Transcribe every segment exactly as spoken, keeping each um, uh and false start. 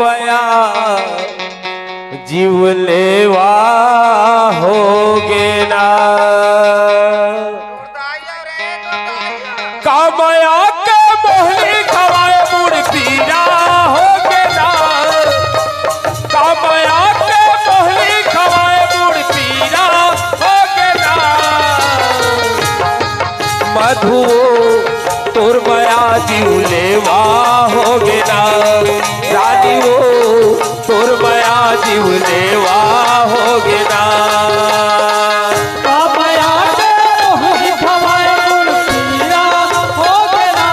मया जीव लेवा होगे ना। का मया के मोहनी खवाए मुड़ पीरा होगे ना। का मया के मोहनी खवाए मुड़ पीरा होगे ना। मधुओ तोर मया जीव लेवा होगे ना। रानी वो तोर मया जीव लेवा होगे ना। का मया के मोहनी खवाए मुड़ पीरा होगे ना।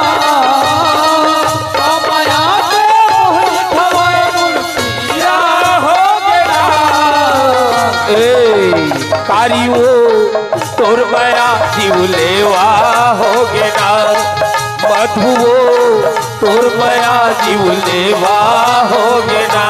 का मया के मोहनी खवाए मुड़ पीरा होगे ना। ए, कारी वो तोर मया जीव लेवा होगे ना। मधुओ तोर मया जीव लेवा होगे ना।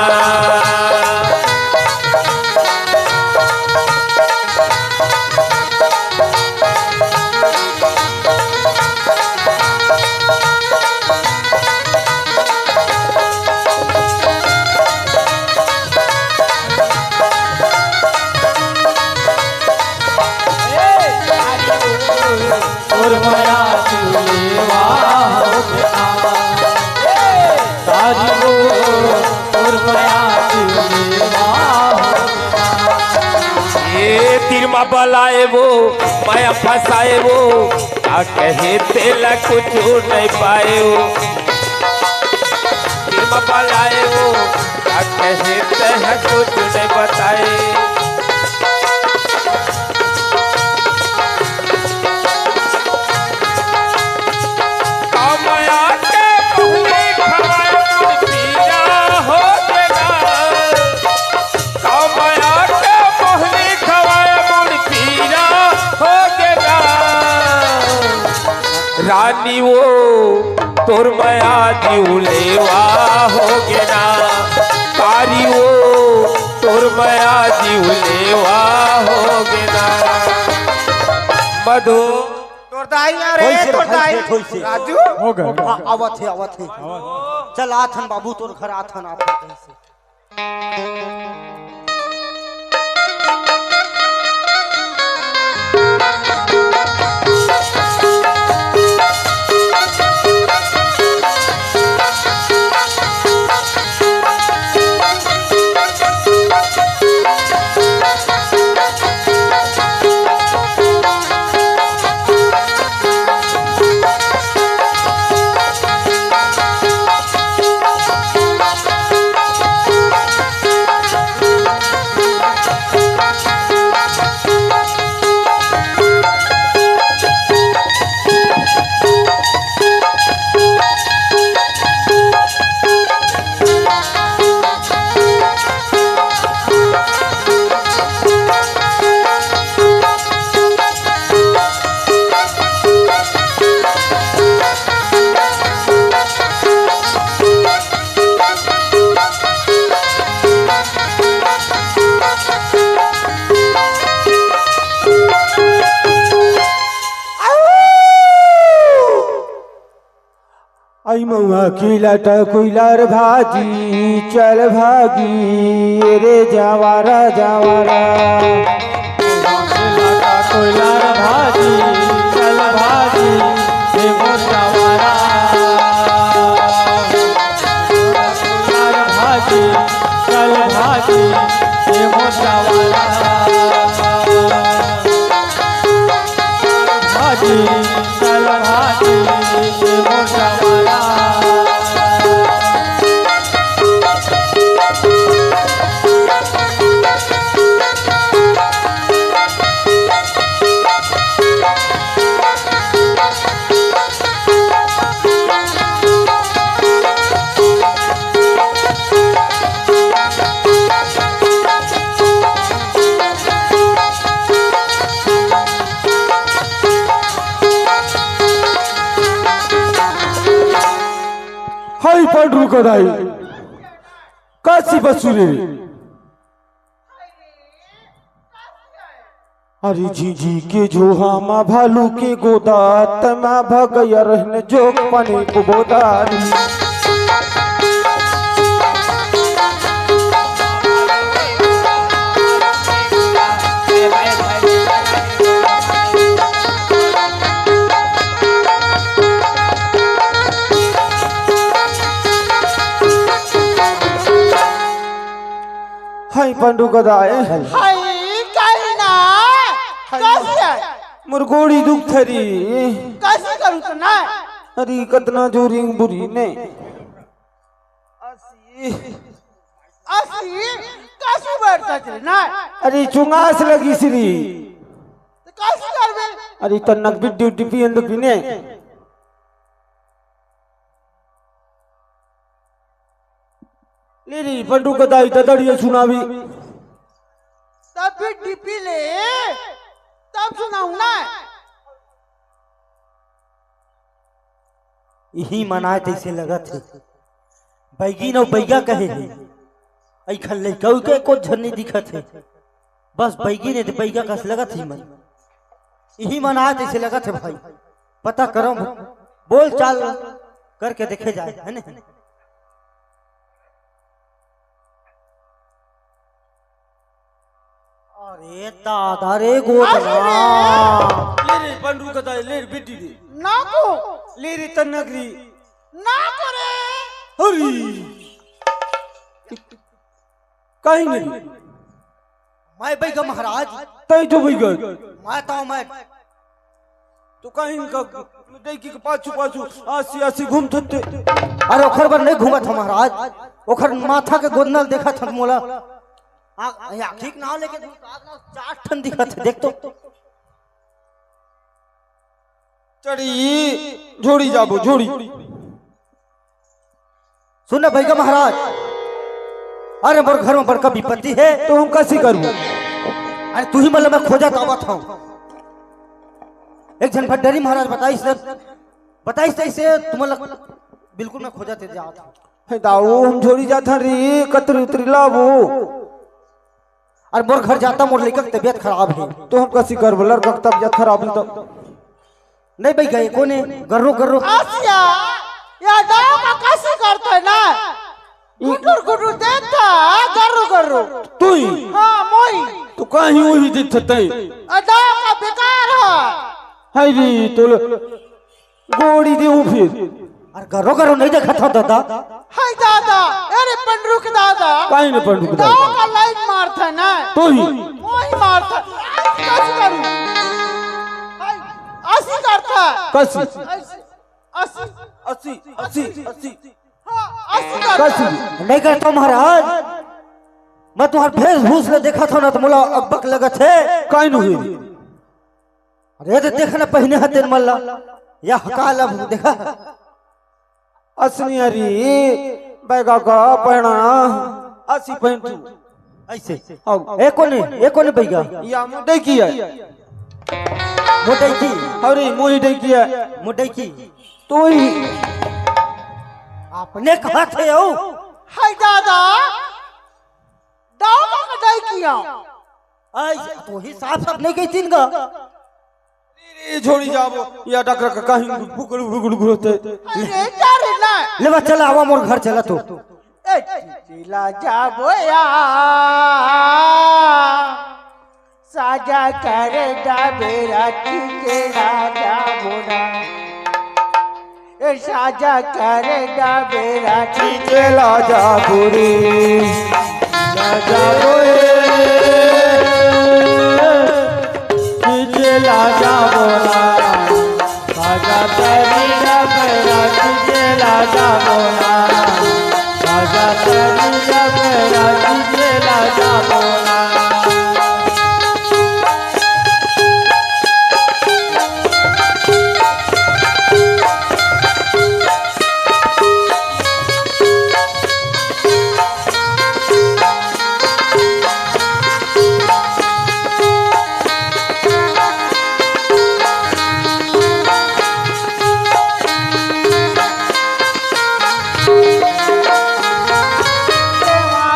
तोर मया जीव लेवा होगे ना। तारी वो, तोर मया जीव लेवा होगे ना। ए तीर मा बलाए वो, मया फंसाए वो, का कहे तेला कुछ नहीं पाए वो। तीर मा बलाए वो, का कहे तेला कुछ नहीं बताए। का मया के मोहनी खवाए मुड़ पीरा होगे ना। का मया के मोहनी खवाए मुड़ पीरा होगे ना। रानी वो तोर मया जीव लेवा होगे ना। कारी वो तोर मया जीव लेवा होगे ना। मधु। तोर दाई आ रे, होइसे, तोर दाई। होइसे, होइसे। राजू। हो गए। हाँ, आवत हे, आवत हे। चल, आथन बाबू, तोर घर आथन, आथन कहिसे। आई मउहा की लाटा कुइलार भाजी, चल भागी रे जावारा, जावारा। लाटा कुइलार भाजी, चल भागी रे मोर जावारा। कुइलार भाजी, चल भागी रे मोर जावारा। भाजी, चल भाजी, ये मोर जवाना। हई पंडरू गदाई, काशी बसुरे। अरे झींझी के झोहा मा भालू के गोदा, तमा भगैया रहन जोग पानी को बोदा। हाय पंडू गदाय। हाय, काहे ना? कइसे हे? मोर गोड़ी दुखथे री। कइसे करूँ तो ना? अरे, कतना जोरी बुरी ने। असी। असी? कइसे बैठत हे ना? अरे, चुंगास लगिस री। तो कइसे करबे? अरे, तन्नक बिड्डी उड्डी पियन तो पीने। ले रे, पंडू गदाय, ददड़िया सुनाबे। तब बिड्डी पी ले, तब सुनाहूँ ना। इही मन आय तइसे लगत हे। बैगी नव बैगा कहे हे। अइखन लइका उइका एको झन नइ दिखत हे। बस बैगी ने ते बैगा कस लगत हे मन। इही मन आय तइसे लगत हे भाई। पता करो, बोल चाल करके देखे जाए, हे ने? अरे दादा रे गोदना। अरे रे। ले रे, पंडू गदाय, ले रे, बिड्डी दे। ना को। ले रे, तन्नक री। ना को रे। अरे। काहे नहीं? मैं बैगा महाराज। तैं तो बैगा। मैं तो मैं। तो काहे इनका डैकी के पाछू पाछू आसी आसी घूमत हते? अरे ओखर बर नहीं घूमत हँव महाराज, ओखर माथा के गोदना ल देखत हँव मोला। आ, आँखी के नाव लेके चार ठन दिखत हे, देख तो। चढ़ी, झोड़ी जाबो, झोड़ी। सुन ना बैगा महाराज, अरे मोर घर में बड़का विपत्ति हे। तो हम कइसे करबो? अरे तुही मन ल मैं खोजत आवत हँव। एक झन भड्डरी महाराज बताइस, बताइस तइसे तुमन ल बिल्कुल मैं खोजत आवत हँव। हे दाऊ, हम झोड़ी जाथन री, कतरी उतरी लाबो। अरे मोर घर जाता, मोर लइका के तबीयत खराब हे। तो हम कइसे करबो, लड़का के तबीयत खराब हे तो। नहीं बैगा, कोने गर्रो गर्रो। आसिया, या दाऊ का कइसे करत हे ना? गुटुर गुटुर देत हे, गर्रो गर्रो। तुही? हाँ, मोही। तो काहे उही देत हे तैं? आ दाऊ का बेकार हे। हाय रे, तोला गोड़ी देहूँ फिर। अरे गर्रो गर्रो नहीं देखत हँव दादा। हाय दादा, अरे पंडरू के दादा। काहे ने पंडरू के दादा? दाऊ का लाइन मारत हे ना। तुही? मोही मारत हे। कइसे करूँ? हाय, असी करत हे। कइसे? असी, असी। असी, असी, असी। हाँ, असी करत हे। कइसे? नहीं करत हँव महाराज। मैं तुम्हर भेष भूष ल देखत हँव ना तो मोला अकबक लगत हे। काहे नहीं? अरे, तो देख ना, पहिने हे तेन मन ला। या हका ला देखा। असनी हरी, बैगा का पहना, असी पहन तू। अइसे। अब। ए कोने, ए कोने बैगा? या मोर डैकी हे। मोर डैकी। अरे, मोही डैकी हे। मोर डैकी। तुही। अपने कहत हे ओ। हाय दादा। दाऊ का डैकी हे। अइसे तुही साफ साफ नहीं कहिस तेन गा। रे झोड़ी जाबो, या डकरा का कहीं बुकड़ बुकड़ घुरते। अरे, डर ना। ले बा, चला, आवा मोर घर चला तू। ए, चिला जाबो या। साजा करे डाबेरा चिला जाबो ना। ए साजा करे डाबेरा खींचे ला जाबो रे। ला जाबो रे। खींचे ला जाबो ना। साजा करे डाबेरा खींचे ला जाबो ना। साजा करे डाबेरा खींचे ला जाबो ना।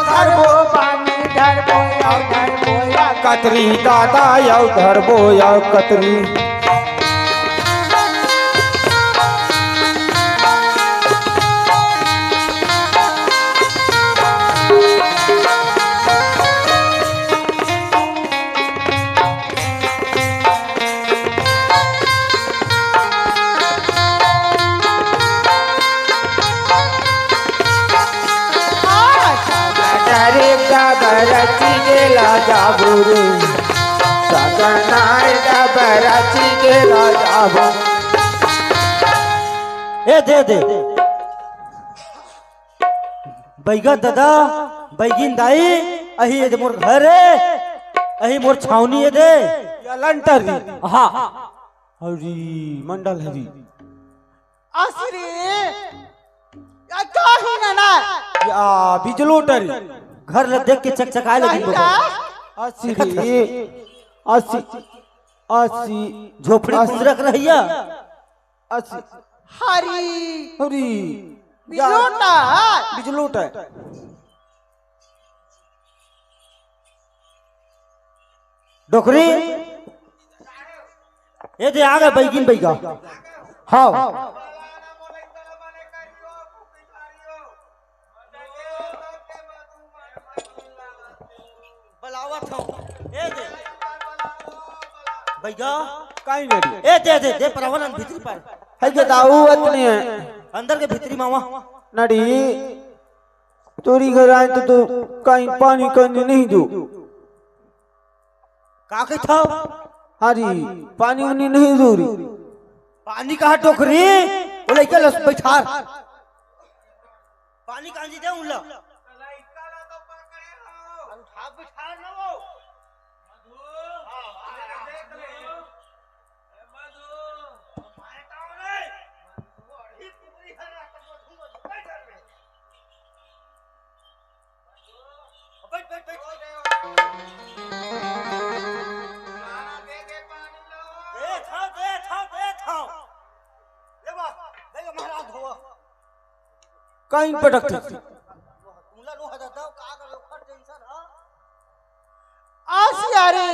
धरबो पानी, धरबो या, धरबो या। कतरी दादा या, धरबो या कतरी। सगनाय डबराची के राजा हो। ए दे दे। बैगा दादा, बैगिन दाई, अही ए दे मोर घर हे, अही मोर छावनी ए दे। या लंटर री। हाँ। अरे मंडल हरी। आसरी। या का ही ना ना। या बिजलोटर। घर ल देख के चकचकाए लगी। आसरी। आसी। आसी। झोपड़ी आसी। कुंदरक रहिया। आसी। हरी। हरी। बिजलोटा। बिजलोटा। डोकरी, ए दे आ गे बैगिन बैगा। हाँ। बलावत हूँ। ए दे। बैगा। काई नड़ी? ए दे, दे, दे, परवाना भीतरी पर। है के दाऊ अतने है। अंदर के भीतरी मावा। नड़ी, तोरी घर आए तो, तो काई पानी कंजी नहीं दो। का कहिथव? हरी, पानी उनी नहीं दूरी। पानी कहा डोकरी? वो लइका लस बैठार। पानी कांजी दे उन ला। उठा बैठार ना वो। बैठ, बैठ, बैठ। दे था, दे था, दे था। ले बा, दे महाराज धोवा। काइन पटक थे। तुमला नो हदा दो, का कर ओखर टेंशन ह? आसिया रे,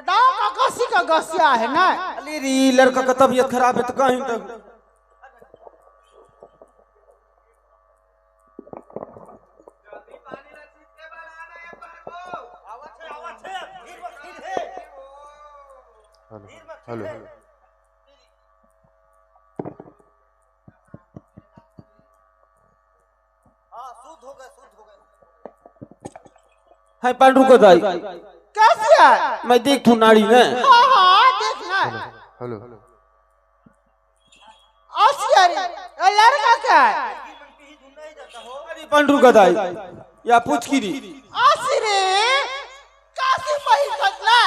डाव का कसी का गसिया है ना? अली री, लड़का का तबीयत खराब है तो काइन तक। Hello, hello. हाँ, शुद्ध हो गए, शुद्ध हो गए। है पांडू का दाई। कैसी है? मैं देख तू नाड़ी ने। हाँ, हाँ, देख ना। Hello, hello. आसिया रे, ये लड़का क्या है? अरे पंडरू गदाई, या पूछ की री। आसी रे, कासी पहिर सकला।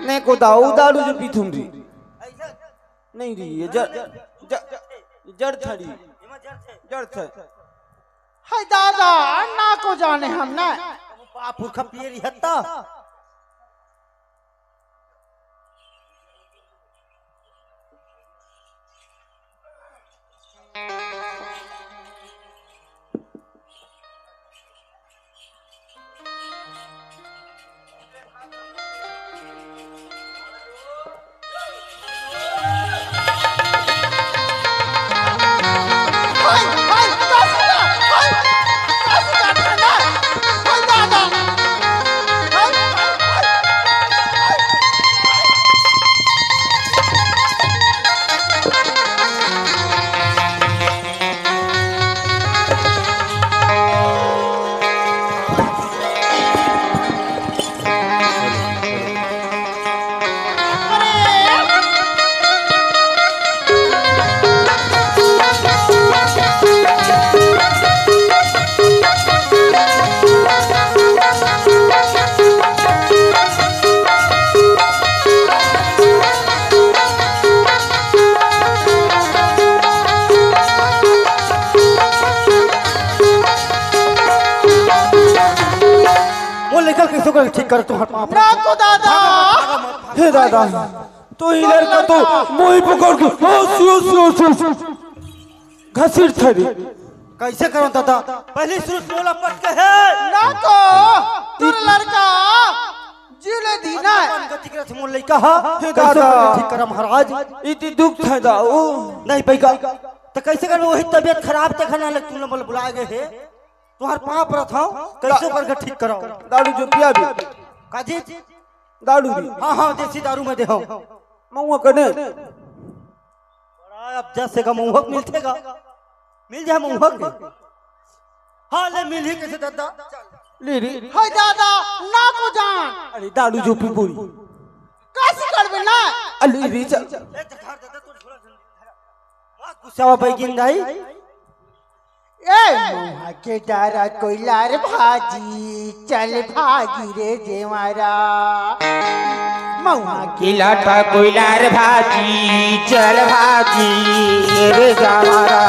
ने को दाऊ दारू जो पीथुम री। नहीं री, ये जड़, जड़, जड़ था री। जड़ था। हाय दादा, ना को जाने हम ना। बाप पुरखा पिए री हत्ता। वो लेकर कैसे कर ठीक कर तू हट मार। ना को दादा। हे दादा, तो इधर का तो मोही पकड़ के, ओ, सु, सु, सु, सु, घसीट था रे। कैसे करो दादा? पहले शुरू से मोला पट के है। ना को, तोर लड़का जीले दी ना। अपन गति के रथ मोर लइका हा। हे कैसे दादा। ठीक करा महाराज। इति दुख था दाऊ। नहीं पैगा। तो कैसे कर वही तबीयत खराब देखा ना लग तू बोल बुलाए गए है। तुहर पाँव परत हंव, कइसे ओकर घर ठीक कराओ। दारू जो पिया भी। काजी? दारू भी। हाँ, हाँ, देसी दारू मैं देहंव। महुआ कने? बड़ा अब जस से का महुआ मिलथे का? मिल जाए महुआ के। हाँ, ले मिलही कइसे दादा? ले रे। हाय दादा, ना को जान। अरे दारू जो पी पूरी। कइसे करबे ना? अरे रे चल। ए, तो धर दादा, तू झोला जल्दी धर। मत गुस्सावा बैगिन दाई। ए, महुआ के डरा कोइलार भाजी, चल भागी रे जेवरा। महुआ के लाटा कोइलार भाजी, चल भागी रे जेवरा।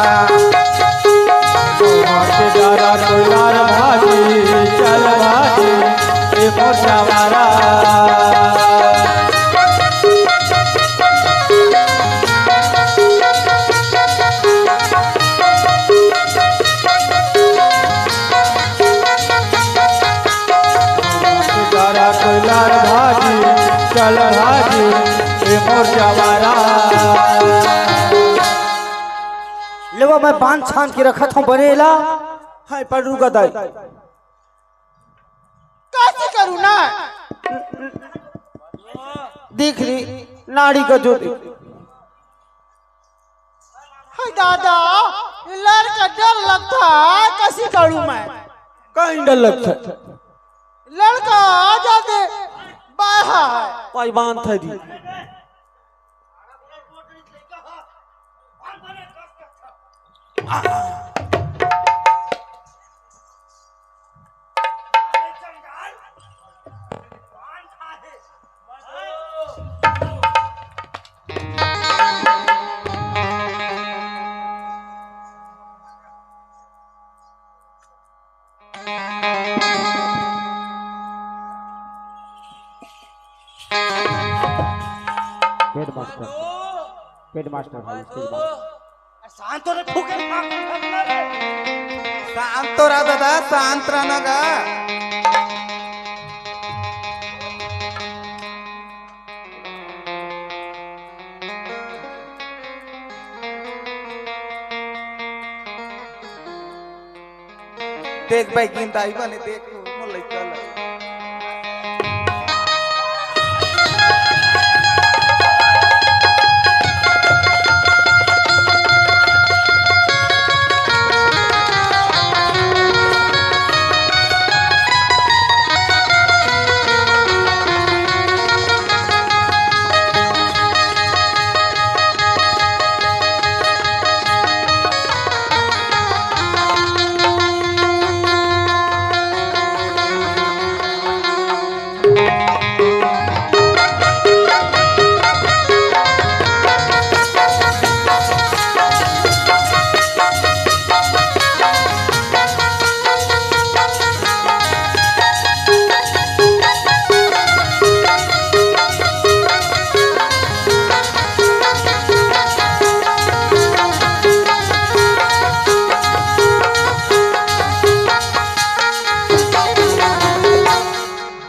महुआ के डरा कोइलार भाजी, चल भागी रे मोर जेवरा। डरा कोइलार भाजी, चल भागी रे मोर जेवरा। लेवा, मैं बांध छान के रखत हंव बने ला। हाय, पर रुका दाई। कइसे करूं ना? देख रे, नाड़ी का जो देख। हाय दादा, ये लड़का डर लगथे, कइसे करूं मैं? कहीं डर लगथे। लड़का जादे बाहा हे। कोई बांध थे दी। हेडमास्टर, हेडमास्टर है, इसके बाद। शांत हो रे, फूके मार के फेंकना रे। शांत हो रहा दादा, शांत रहना गा। देख भाई, गिंदाई बने देख, मोर लइका ला।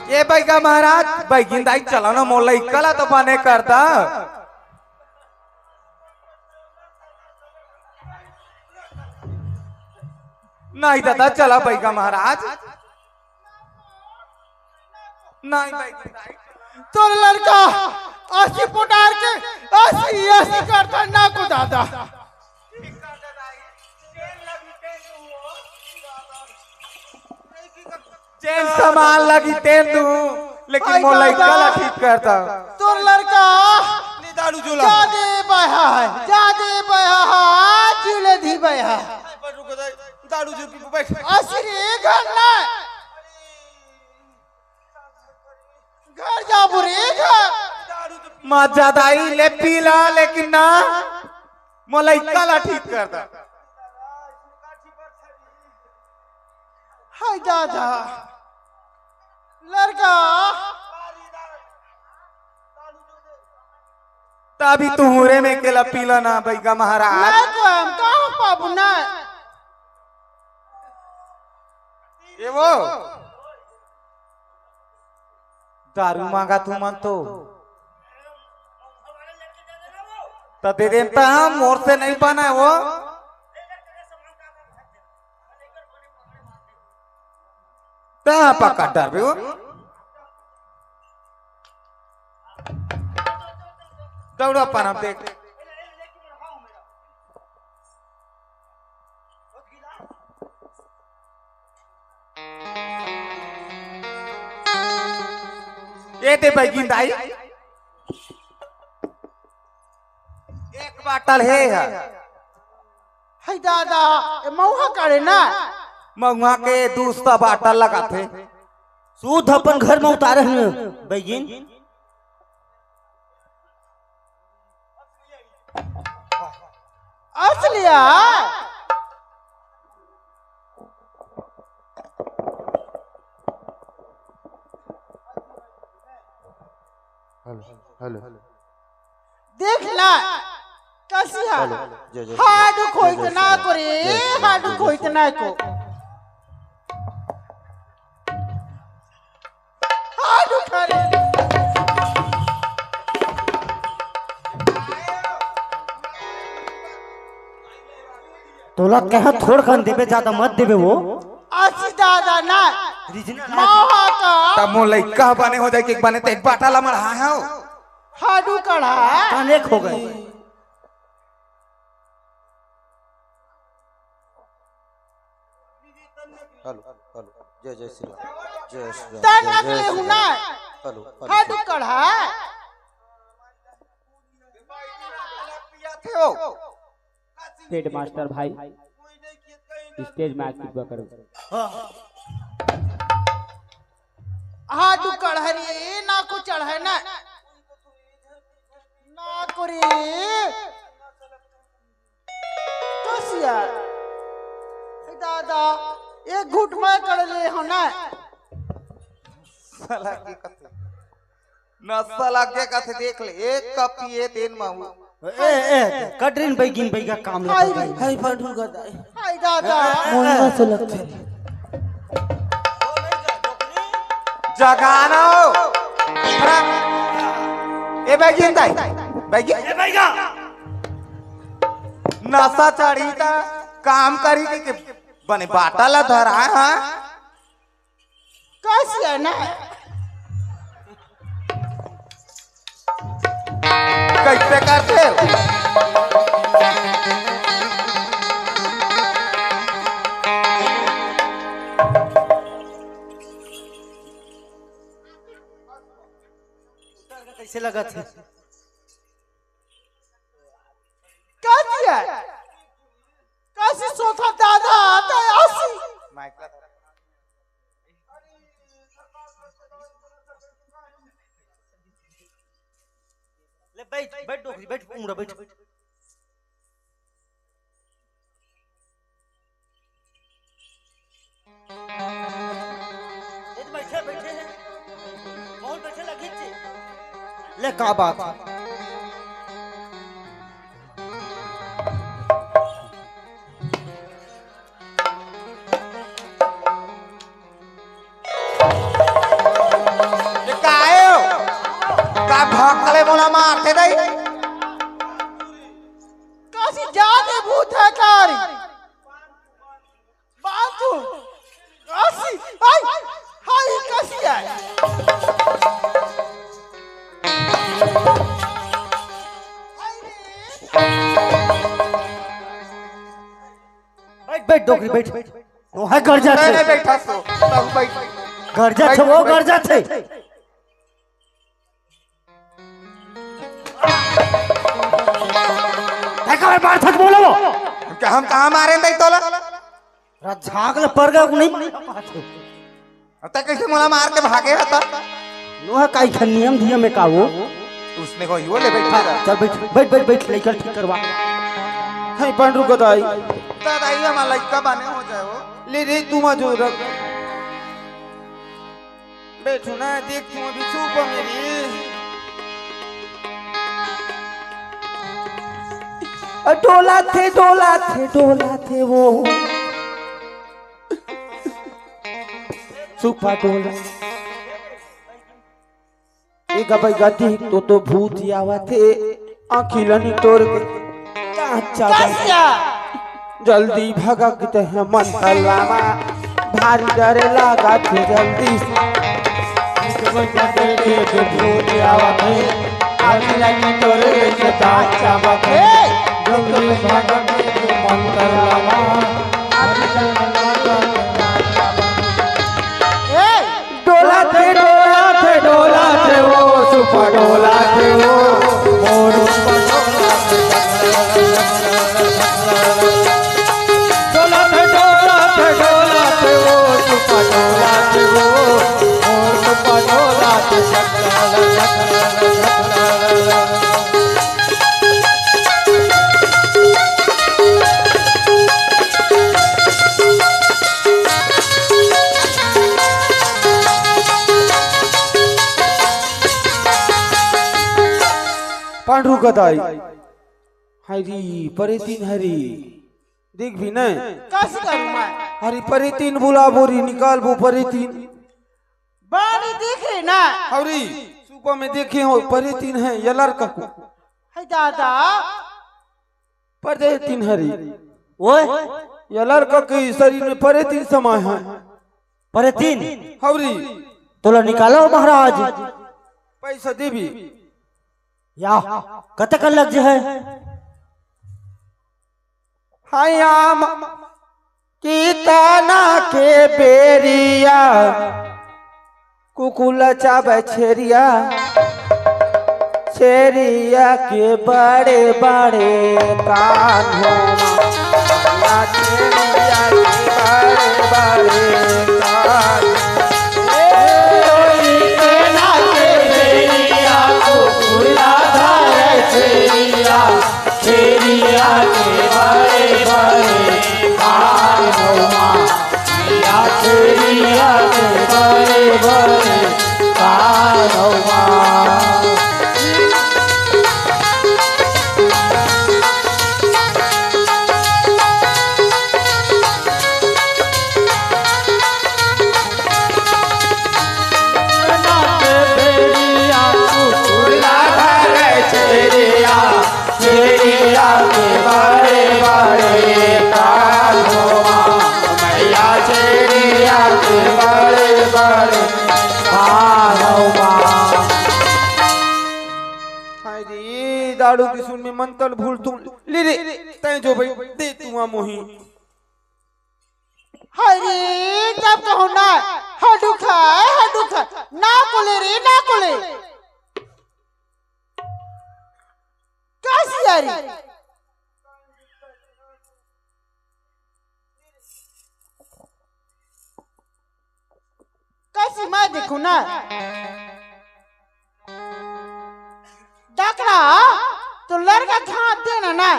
ए बइगा महाराज, बइगिन दाई चला ना, मोला इकला तो बने कर दा। नहीं दादा, चला बइगा महाराज। नहीं बइगा। तोर लड़का असी पोटार के असी असी करता ना को दादा। जेन सामान लगी तेन दू, लेकिन मोर लइका ला ठीक करता। तोर लड़का ले दारू झूला। जादे बहा है, जादे बहा है, जिले धी बहा। पर रुको दाई, दारू झूल पी बैठ। असी रे घर ना। घर जाबो रे घर। मजा दाई ले पी ला, लेकिन ना, मोर लइका ला ठीक करता। हाय दादा, लड़का। तभी तुहरे में केला पीला ना बइगा महाराज। नहीं तो हम कहाँ पाबू ना। ए वो दारू मांगा तू मन तो, त दे देन त मोर से नहीं बना वो। कहाँ पकड़ डरबे वो? दौड़ा पाना देख। ए दे बैगिन दाई, एक बाटल हे ह। हई दादा, ए मउहा काढ़े ना? मउहा के दूसरा बाटल लगाथे। शुद्ध अपन घर में उतारे हन बैगिन। असलिया। Hello, hello. देख ना, कसी हा। हेलो, जय, जय श्री राम। हाडू खोइत ना को रे, जय श्री राम, हाडू जय, जय खोइत श्री राम। ना को। हाडू खा रे। तोला कहा थोड़ कन देबे, ज्यादा मत देबे वो। असी दादा ना। रीजनल मउहा का। तब मोर लइका बने हो जाए कि बने ते एक बाटा ला मढ़ा है हो। हाडू कढ़ा। कान एक हो गए। Hello, hello. जय, जय श्री राम। जय श्री राम। तन जय, जय नकले श्री हुना। राम। Hello, hello. हाडू कढ़ा। हेडमास्टर भाई, स्टेज में आके कृपा करो। हाडू कढ़ा रे, ना को चढ़े ना। ना को रे। कसिया। ए दादा, एक घूंट मैं कढ़ ले हो ना। साला के कथे। नशा लग गया कथे, देख ले। एक कप पिए तेन महू। ए, ए, कटरिन बैगिन बैगा काम हाय लगा रे। भाई। हाय पांडुरंगा दाई। हाय दादा। ए, ए, ए, मुंगा से लगथे। जगानो। ए बैगिन दाई, बैगिन। ए बैगा। नशा चढ़ी त काम करी के, के बने बाटा ला धरा, हाँ? कइसे ना? कइसे करथे? कइसे लगत हे? का दिया? कइसे सोचा दादा, आता आसी। ले बैठ, बैठ डोकरी, बैठ कुमड़ा, बैठ। ए तो बैठे, बैठे हैं। कौन बैठे लगी थी? ले का बात है? ये का हे हो? का भक्कले मोला मारथे दई? कासी जात हे भूत हे कारी। बातू। कासी। आई। हाय कासी हे। बैठ, बैठ, डोकरी, बैठ। नोहे गरजाथे। नहीं, नहीं, बैठा सो। तब बैठ। गरजाथे, बैठ, वो बैठ। गरजाथे। देखा भाई, मार सच बोलो वो। क्या हम कहाँ मारे नहीं तोला? रात झाग ले पर गया, नहीं। अब तक कैसे मोला मार के भागे है तब? नोहे काई खन नियम धियम हे का वो? उसने को यो ले बैठा था। चल बैठ, बैठ, बैठ, बैठ, लेकर ठीक करवा। हाय पांडुरंगा दाई। दादा, ये हमारा लड़का बने हो जाए वो। ले रे, तू मजूर रख। बैठो ना, देख तू अभी चुप है मेरी। अ, डोला थे, डोला थे, डोला थे वो। चुप है, डोला। ए गबई गति तो, तो भूत आवत हे, आँखी ल निटोर के। अच्छा, अच्छा। कइसे? जल्दी भगक ते हे मन तल्ला मा। अरे डरे लागत हे जल्दी से। भूत आवत हे, आदि लगी तोरे जैसे दांत चाबत हे। जंगल में भागत हे, मंत्र लगा। ए! डोला थे, डोला थे, डोला थे वो, सुपा डोला थे वो, मोर सुपा डोला थे। डोला थे, डोला थे, डोला थे वो, सुपा डोला थे वो, मोर सुपा डोला थे। पांडु गदाई। हरी परेतीन हरी। देख भी नहीं। कस करूं मैं? हरी परेतीन बुला बोरी निकाल वो परेतीन। बाड़ी दिखे ना। हरी सुबह में देखे हो परेतीन है ये लड़का को। है दादा। परेतीन हरी। ओए। ये लड़का के शरीर में परेतीन समाय है। परेतीन? हरी। तोला निकालो महाराज। पैसा देबी। या, कतक लग जे है? हयाम कितना के बेरिया, कुकुला चाबे छेरिया, छेरिया के बड़े बड़े कान हो। छेरिया के बड़े बड़े कान। ए, कोई के ना के बेरिया, कुकुला धरे छेरिया। छेरिया के बड़े बड़े कान हो माँ, या छेरिया के बड़े बड़े कान हो माँ। छेरिया के बड़े बड़े कान हो माँ, मैया छेरिया के बड़े बड़े कान हो माँ। हाय रे, दारू की सुन में मंतल भूल तू। ले रे, तैं जो भाई, दे तू आ मोही। हरी, तब कहूँ ना, हड्डू खाए, हड्डू खाए, ना कोले रे, ना कोले। कैसी यारी? कैसी मैं देखूँ ना? डकरा, तो लड़का घात देना ना।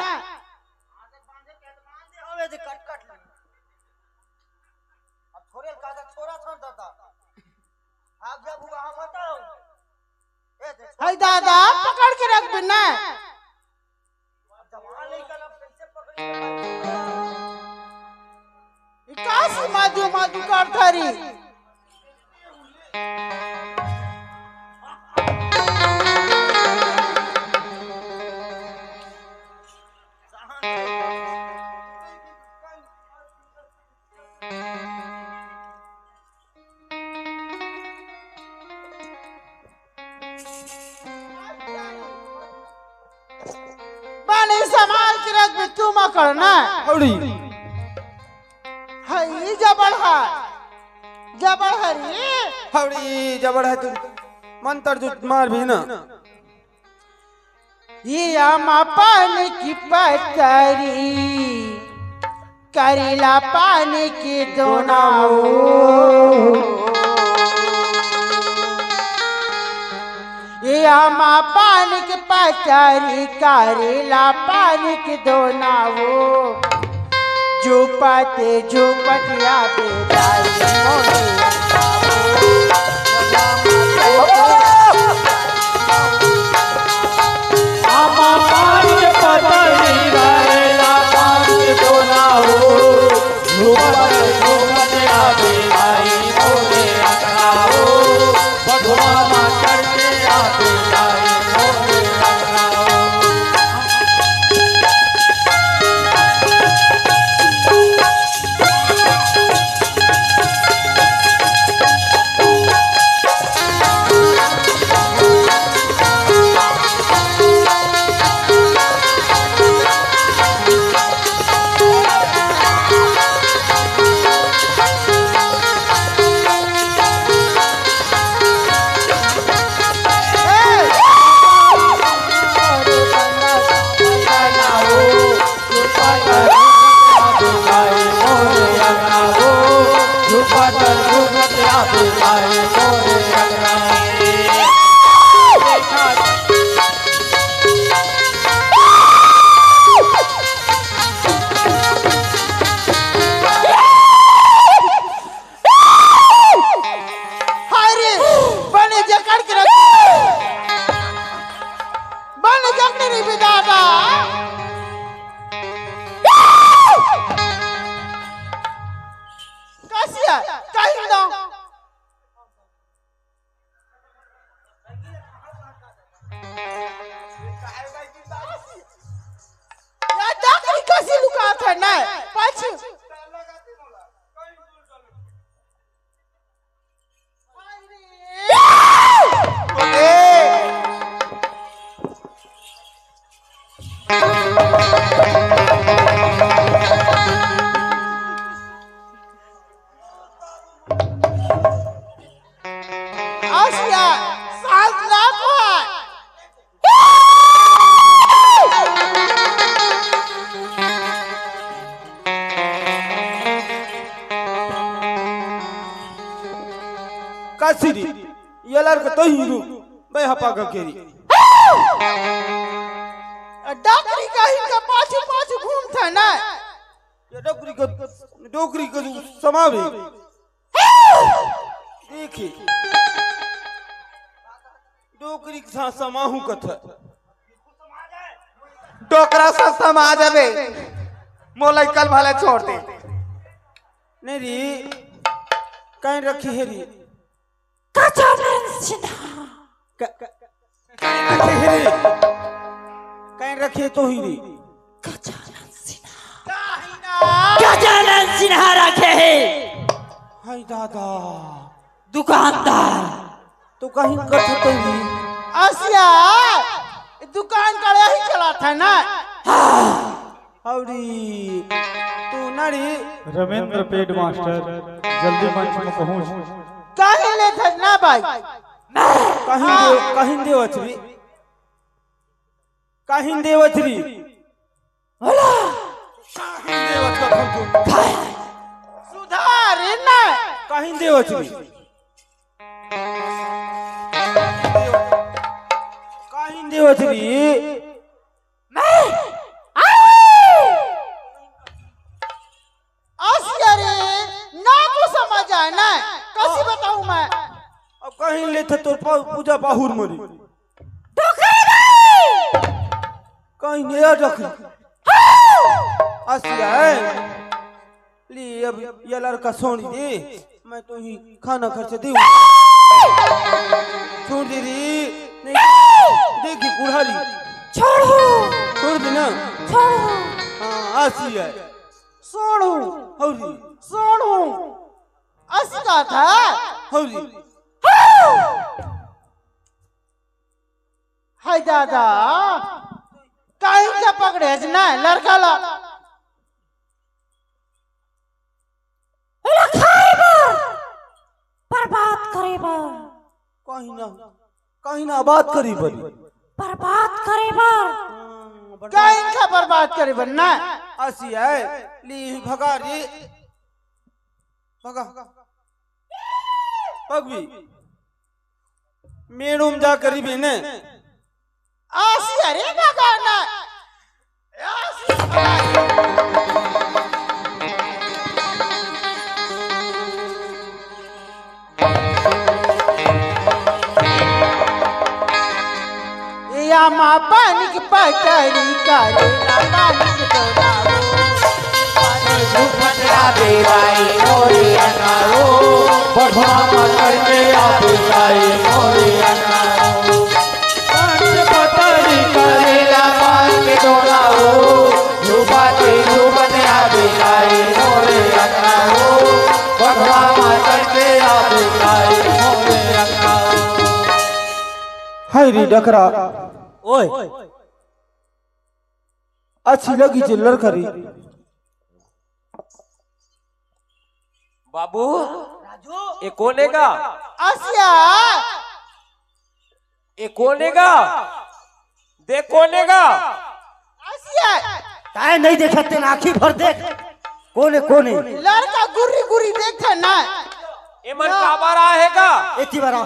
अब थोड़े का छोरा था दादा। आज्ञा भुआ हम बताओ। ए, देख। हाय दादा, पकड़ के रख बिना। जवान लइका ला कैसे पकड़ी? ई का सी माजू माजू करता री? बने संभाल के रख बे, तू मकर ना। हौड़ी। हई जबड़ है। जबड़ है रे। हौड़ी जबड़ है तू। मंतर जो मार भी ना। ये आमा पान की पतरी, करेला पान की दोनाऊ। ये आमा पान की पतरी, करेला पान की दोनाऊ। झूपत झूपत याद आई मोरे। आमा पान के पतरी रहेला पान के दोना हो, झूमर झूमर आवे आई मोरे अंगना हो, बघवा माँ चढ़ के आवे आई मोरे अंगना हो। हाय रे, बने जकड़ के रख, बने जकड़ रे बे दादा। कसिया, कहीं दो। या डकरी कसी लुकात हे ना, पाछू। आसिया, सांस ना पाए। कसी रे, ये लड़का तो ही रू, मैं हपा का केरी। डकरी का ही का पाछू पाछू घूमत हे ना। ये डोकरी को, डोकरी को समावे। देखी, डोकरी के साथ समाहू कथा। डोकरा साथ समा जाबे, मोला कल भला छोड़ दे। नहीं री, कहीं रखी है री। गजानन सिन्हा। क-, क-, कहीं रखे हे रे? कहीं रखे तो ही रे। गजानन सिन्हा। गजानन सिन्हा रखे हे। हाय दादा। दुकानदार। तो कहीं कथे तो ही। आसिया, दुकान का यही चलात हे ना? हाँ। हौरी, तू नड़ी। रमेंद्र पेड मास्टर, जल्दी मंच में पहुंच। काहे लेथस ना भाई? कहीं दे, कहीं देवत री। कहीं देवत री। होला। कहीं देवत का तुम। सुधार ना। कहीं देवत री। कहीं देवत री। मैं आई। आसिया रे, ना को समझ आए ना, कसी बताऊं मैं? अब कहीं लेथे तोर पा-, पूजा पाहुर मरी। डोकरी गई। कहीं नहीं आ डोकरी। हाँ। आसिया है। ले, अब ये लड़का सोनी दे, मैं तो ही खाना खर्च दे। छोड़ दे रे, नहीं, देखी बुढ़ारी। छोड़ो। छोड़ दे ना। छोड़ो। हाँ, आसी है। सोनू। हौरी। सोनू। असी का था। हौरी। हाय दादा, काहे के पकड़े हस ना लड़का ला? ओला खाए बर, बर्बाद करे बर। कहीं ना, कहीं ना बात करी बनी। बर्बाद करे बर। हाँ, बर्बाद। काहे के बर्बाद करे बर ना? असी है, ली भगा रे। भगा। भगवी। मेड़ूम जा करी बेने। आसी अरे भगाना। आसी। या माँ पानी की पटरी करे ना पानी की तोड़ावो। पानी झूठ मत आवे भाई मोरे अनावो। बढ़वा मत करके आवे भाई मोरे अनावो। पानी पटरी करे ना पानी की तोड़ावो। झूठ बाते झूठ मत आवे भाई मोरे अनावो। बढ़वा मत करके आवे भाई मोरे अनावो। हाय रे डकरा। ओए। अच्छी लगी जे लड़का रे। बाबू, राजू। ए कोन हे गा? आसिया। ए कोन हे गा? देख कोन हे गा? आसिया। ताय नहीं देखत तेन आँखी भर देख। कोन हे, कोन हे? लड़का गुर्री गुर्री देखथे ना। एमन काबर आए हे गा? एती बर आ।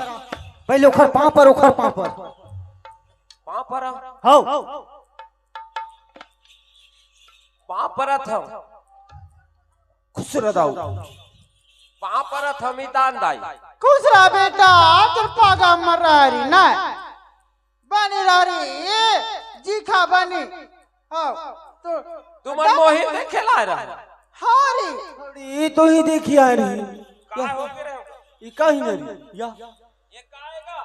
पहले ओखर पाँव पर, ओखर पाँव पर। पाँव पर आ। हव। पाँव परत हँव। खुश रह दाऊ। पाँव परत हँव मितान दाई। खुश रह बेटा, तोर पागा मरहरी ना। बनी रहरी, जी खा बनी। हव, तो तुमन मोहित देखे ला रहा। हाँ रे। अरे, तो ही देखी आ रही। का हो गे रहे हो? ई का ही नहीं या? ये का हे गा?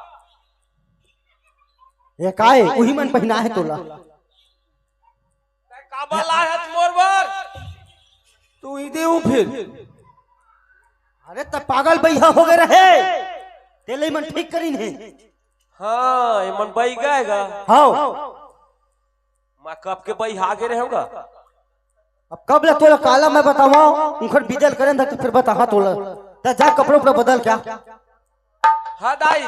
ये का हे? उही मन पहिना हे तोला। तैं काबर लाए हस मोर बर? तू ही देहू फिर। अरे त पागल बइहा हो गे रहे, तेले मन ठीक करिन हे। हाँ, एमन बइहा गे गा। हव। मैं कब के बइहा गे रहेंव गा। अब कब ले तोला काला मैं बतावँव, उंखर बिजल करेन त फिर बताहा तोला। त जा कपड़ा उपड़ा बदल के आ। हाँ दाई।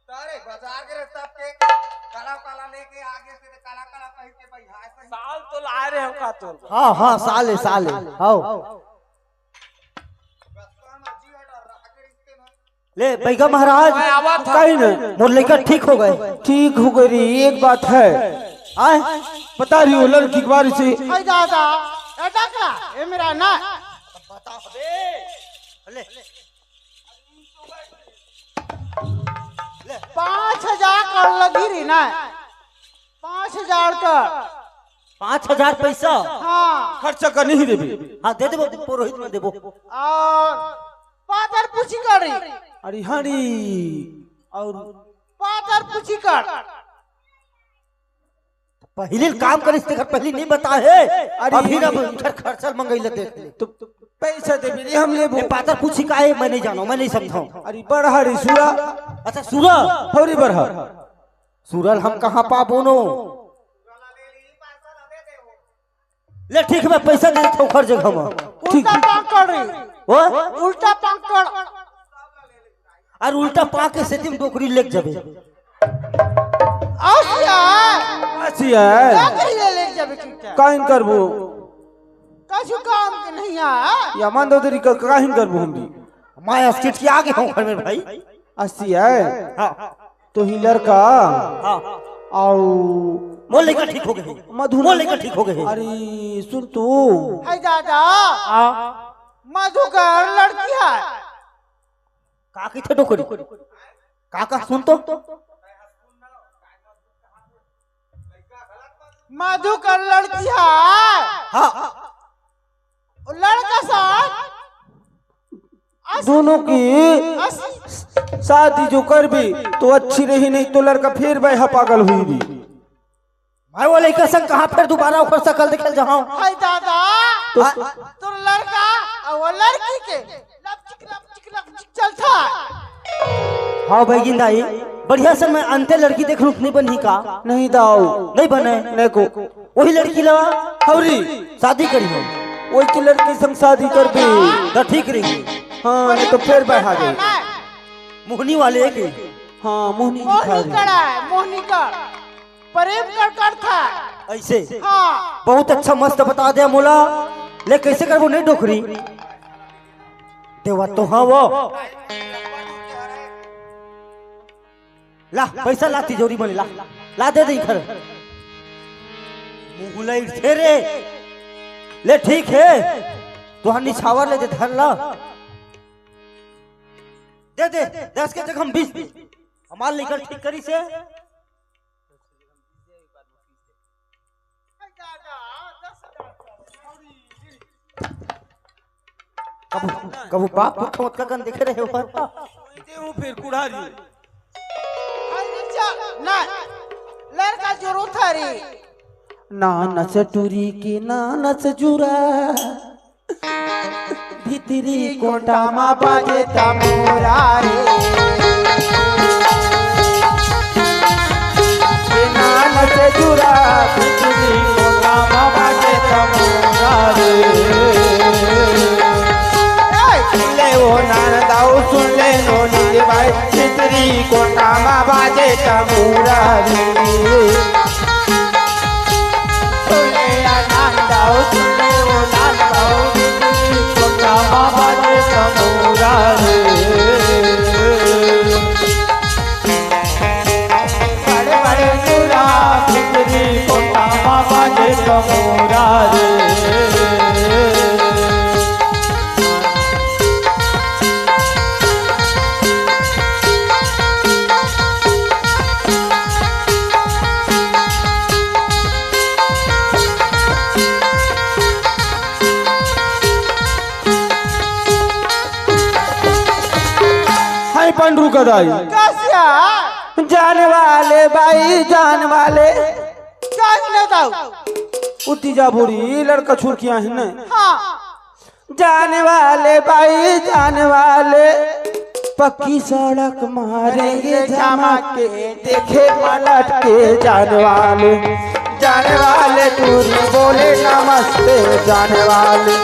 अरे बाजार के रे सबके काला काला लेके आगे से काला काला पहिर के भाई हाय सही। साल तो लाए रहे हम का तो। हाँ, हाँ, साल हे, साल हे। हव। ले, बइगा महाराज, मैं आवत हँव। कहीं नहीं, मोर लइका ठीक हो गे। ठीक हो गे रे, एक बात हे। आय? पता रही हो लड़की के बारे से। अरे दादा, ए डकरा, ए मेरा ना। ले। पाँच हजार कर लगी रही ना, पाँच हजार कर। पाँच हजार पैसा? हाँ। खर्चा कर नहीं देबे? हाँ, दे देबो, पुरोहित में देबो। अउ पातर पूछी कर रही। अरे हरी, अउ पातर पूछी कर। पहली काम करिस तेकर पहली नहीं बता हे। अरे अभी ना इधर खर्चल मंगई ले देख ले। तो पैसा देबे नहीं हम लेबो। ये पातर पूछी का हे, मैं नहीं जानँव, मैं नहीं समझँव। अरे बड़हरी सुरा। अच्छा सुरा। हौरी बड़हर। सुरल हम कहाँ पाबो नो? ले ठीक हे, मैं पैसा दे देथँव हर जगह में। ठीक। उल्टा पाकड़ रे। ओ? उल्टा पाकड़। अउ उल्टा पाँव के सेती में डोकरी लेके जाबे। असिया। असिया। का कहिए लेके जाबे चुपचाप? काहिन करबो? कछु काम के नहीं आ। या मान दो तेरी का-, काहिन करबो हम भी? मैं अस्किट के आगे हँव घर में भाई। असिया। हाँ। तो ही लड़का। हाँ। अउ मोर लइका ठीक हो गे हे। मधु मोर लइका ठीक हो गे हे। अरे सुन तू। हाय दादा। हाँ। मधु कर लड़की हे। का कहिथे डोकरी? का का सुन तो? मधु कर लड़की हे। हाँ। अउ लड़का साथ अस-, दोनों की अस-, शादी जो करबे तो अच्छी रही, नहीं तो लड़का फिर बइहा पागल होही। मैं वो लइका संग कहाँ फिर दुबारा ओकर सकल देखे ल जाहूँ? हाय दादा, तो तोर लड़का अउ वो लड़की के लपचिक, लपचिक, लपचिक चलथे। हाँ भइगिन दाई, बढ़िया से मैं अंते लड़की देख लूँ, नहीं बनही का? नहीं दाऊ। नहीं बने? नहीं को। वही लड़की ला हौरी शादी करिहूँ। वही तो लड़की संग शादी करबे। त ठीक रही। हाँ, नहीं तो फिर बहा गई। मोहनी वाले के। हाँ, मोहनी दिखा मोहनी रही। कड़ा है, मोहनी कड़। प्रेम कर करथा। ऐसे? हाँ। बहुत अच्छा, मस्त बता दे मोला। ले कैसे करबो नहीं डोकरी? देवा तो हाँ वो। ला, पैसा ला, तिजोरी में ला। ला, दे दे इधर। मुँह ला इठे रे। ले, ठीक है। तुहार निछावर ले दे, धर ला। दे दे, दस के जगह हम बीस। हमार लेकर ठीक करी से। कबू, कबू बाप पुत ओतका कन देखे रहे हो? देहूँ फिर कुढ़ारी। ना, लड़का जरूर था रे। नानच टूरी के नानच जुरा, भीतरी कोंटा मा बाजे तमूरा रे। के नानच जुरा, भीतरी कोंटा मा बाजे तमूरा रे। ए! ले ओ नान दाऊ सुन ले नोनी रे भाई, भीतरी कोंटा मा बाजे तमूरा रे। सुन ले आ नान दाऊ, सुन ले ओ नान दाऊ, भीतरी कोंटा मा बाजे तमूरा रे। पंडरू का दाई। कसिया। जाने वाले बाई, जाने वाले। जान ले दाऊ। उती जा बूढ़ी, लड़का छुरकिया ही न। हाँ। जाने वाले बाई, जाने वाले। पक्की सड़क मारेंगे जमा के, देखे पलट के जाने वाले। जाने वाले टूरी बोले नमस्ते जाने वाले।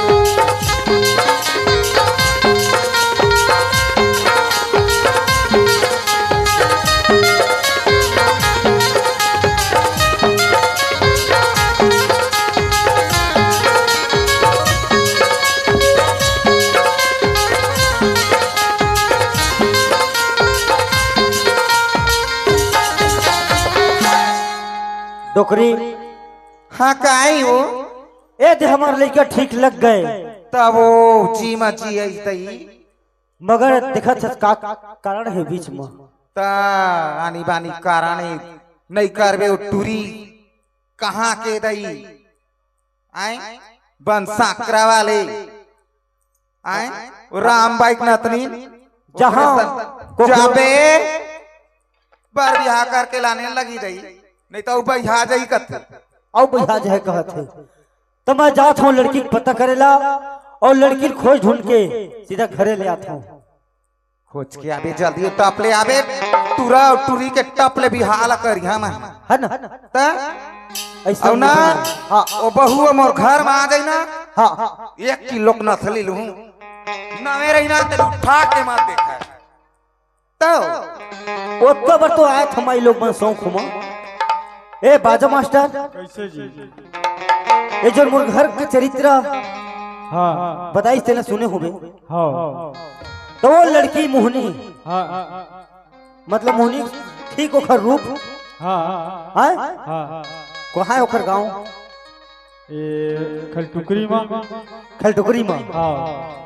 डोकरी। हाँ, काई हो? ए दे हमर लइका ठीक लग गए। तब वो जी मा जी आई तई। मगर देखत हस का कारण हे बीच म। त आनी बानी कारण हे, नइ करबे ओ टूरी कहाँ के दई। आय बन साकरा वाले। आय राम बाइक नतनी जहाँ ओकरे सन को जाबे बर बिहाव करके लाने लगी दई, नहीं तो उ बइहा जाई कथे। अउ बइहा जाए कहत हे। त मैं जात हूँ लड़की के पता करेला अउ लड़की खोज ढूंढ के सीधा घरे ले आत हूँ। खोज के आबे जल्दी, टप ले आबे, टूरा अउ टूरी के टप ले बिहाव करिहा मैं। है ना? त ऐसा अउ ना, नहीं। हाँ। ओ बहू मोर घर में आ जाई ना, हाँ। एक किलो के नथली लूँ, नवे रही ना ते उठा के मत देखा। तो ओतका बर तो आए थमाई लोग मन शौक हुमा। ए बाजा मास्टर, कैसे जी? ए जो मोर घर के चरित्र हाँ। बताइस तेला सुने होबे। हाँ। तो वो लड़की मोहनी, हाँ। मतलब मोहनी ठीक ओखर रूप, हाँ। हाँ? हाँ। कहाँ है ओखर गाँव? ए खलटुकरी मा। खलटुकरी मा। हाँ।